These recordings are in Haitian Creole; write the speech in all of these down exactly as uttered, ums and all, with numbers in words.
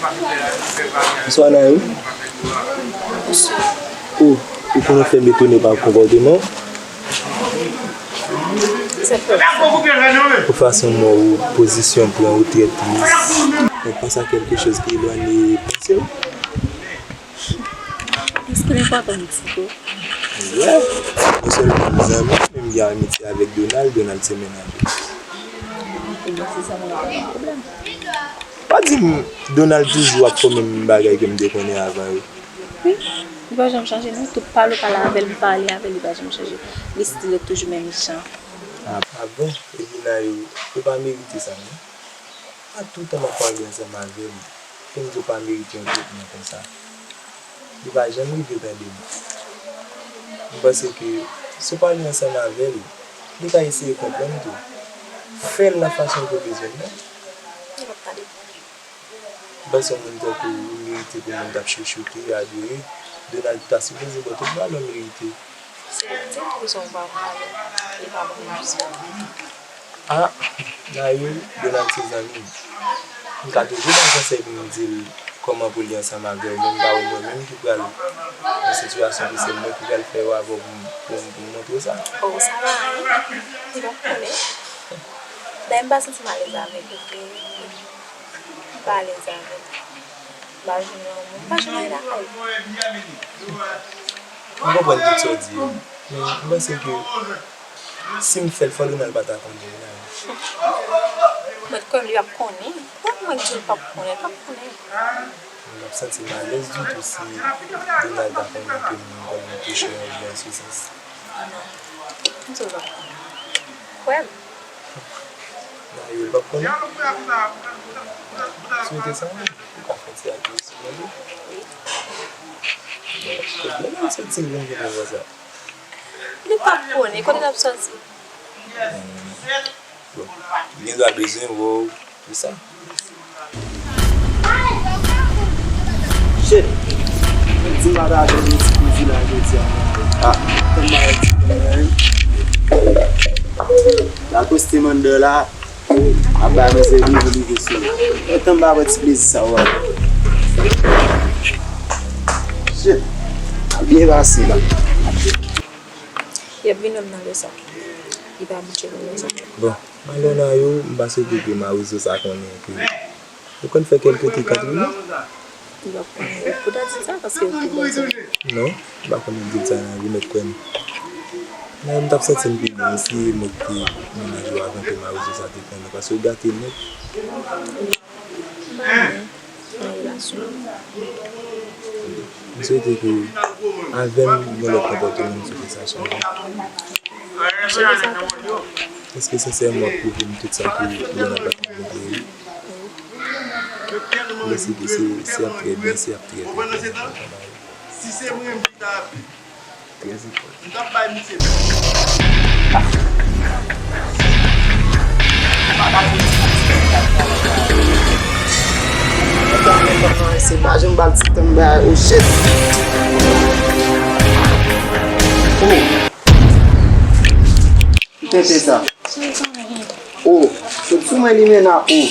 Bonswa, Nayou. O, ou konnen w fè m etone pa konpòteman w. Pou fason mò ou, pozisyon w pran, ou trè tris. Mwen panse a kèlke choz ki elwanye panse w. Èske l enpòtan m di w? Wè, nou sèlman zanmi, men m gen amitye avèk Donald, Donald se menaj ou. Ebyen, se zanmi w, pa gen pwoblèm. Pa di m, Donald toujou ap fè menm bagay ke m te konnen avan yo. Wi, li pa janm chanje non. Tout pale w pale avè l, m pale avè l, li pa janm chanje. Li still ret toujou menm jan. A, a bon? Epi Nayou, ou pa merite sa non. A tout tan m ap pale ansanm avè l, pou m di w pa merite yon tretman konsa. Li pa janm rive tande m. M panse ke si w pale ansanm avè l, li ka eseye konprann tou. Fè l nan fason ke w bezwen l la. M panse yon moun tankou ou merite pou moun t ap chouchoute, adore. Donald ta sipoze ba w tout valè w merite. Se di m kouzen w pa pale, li pa ban m jis pale. A, Nayou, Donald se zanmi m. M ka toujou ba l konsèy pou m di l kòman pou li ansanm avè w, men m pa wè mwen menm ki pral nan sitiyasyon ke se mwen ki pral fè yo avè w pou m, pou m, pou m montre w sa. O, sa pa anyen. Li p ap konnen. Dayè, m pa santi m alèz avèk ou vre. M pa alèz avè l. M pa jwenn lanmou. M pa jwenn anyen lakay li. M konprann tout sa w di yo. Men, m panse ke si m fè l, fò Donald pa ta konnen, wi, Nayou. Mwen kwè m li p ap konnen. Kòman mwen di l p ap konnen? L p ap konnen. M p ap santi m alèz ditou si Donald ta konnen ke m konn touche yon vi an sou sans. Non. M di w l p ap konnen. Kwè m. Nayou, l p ap konnen. Si w te sa, ou ka fè ti apresyon tou. Wi. Bon, kote Donald soti vin konnen konsa? Li p ap konnen. Kote l ap soti? Bon, li gen dwa bezwen wè w, se sa. Shit! Di m pa ta jwenn yon ti plezi la jodi a. Ah. Tann m pa wè ti plezi la, wi. La poste Mandela. Ap bay manzè rive, rive sou li. Gentan m pa wè ti plezi sa w a. Shit! Ap byen pase la. Yep, vin wè m nan lè sa. Li pa abitye nan lè sa. Bon, malè Nayou, m pa swete ke mawozo sa konnen ke ou konn fè kèlke ti katri, non? Li p ap konnen. Ou ta di l sa paske ou te bèl sa. Non, m pa konnen di l sa nan vi, mèt kwè m. Nayou, m t ap santi m pi byen si mwen ki te menaj ou avan ke mawozo sa te konnen, paske ou gate nèt. M pa renmen nan relasyon. M swete ke avè m, yon lòt konpòteman, m swete sa chanje. Chanje sa tou. Èske sensèman w ap pwouve m tout sa ke Donald pa t montre m? Wi. Mèsi ke se, se ap trè byen, se ap trè byen. Trè enpòtan. Se pa jan m ba l ti tan m bay, oh shit. Oh. Tenten sa. Oh, sot sou mwen limena, oh.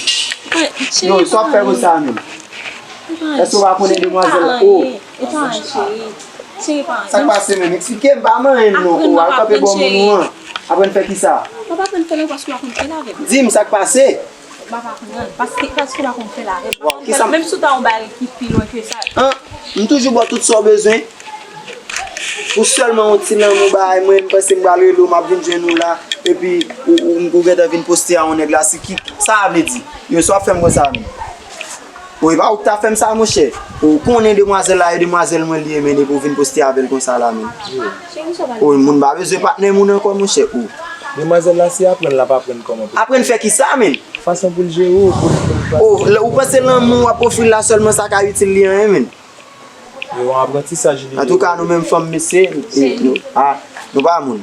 Non, sa w ap fè konsa menm? Èske w pa konnen demwazèl la? Oh. Sa k pase menm? Eksplike m, pa manyen m non, oh. Al kanpe bò moun ou an. Aprann fè kisa? Di m sa k pase. Ou pa konprann, paske, paske w pa konn fè l avè l. Bon, kisa m... Menm si w ta yon bagay ki pi lwen ke sa. An, m toujou ba w tout sa w bezwen. Pou sèlman yon ti lanmou bay mwen, m panse m pral rele w, m ap vin jwenn ou la, epi ou, ou, ou gentan vin poste a yon nèg la, si ki, sa a vle di? Yo, sa w ap fè m konsa menm? Bon, e pa ou k ta fè m sa, monchè. Ou konnen demwazèl la, e demwazèl mwen li ye, men epi w vin poste avè l konsa la menm. Oh, moun pa bezwen patnè moun ankò, monchè. Oh. Demwazèl la, se aprann l ap aprann kòman pou... Aprann fè kisa menm? Fason pou l jere w, pou l, pou l... Oh, lè ou panse lanmou w ap ofri l la sèlman sa ka itil li anyen menm. Yo, yon aprantisaj li ye. Antouka, nou menm fanm, mesye, nou, nou, ah, nou pa moun.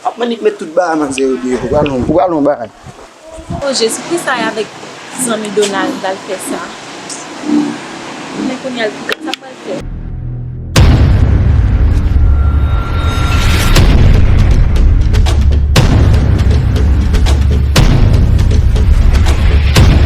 Ap annik met tout bagay manzè yo deyò. Ou pral yon, ou pral yon bagay. O Jezi, poukisa e avèk zanmi Donald l al fè sa? Men kounye a l, sa pral fè.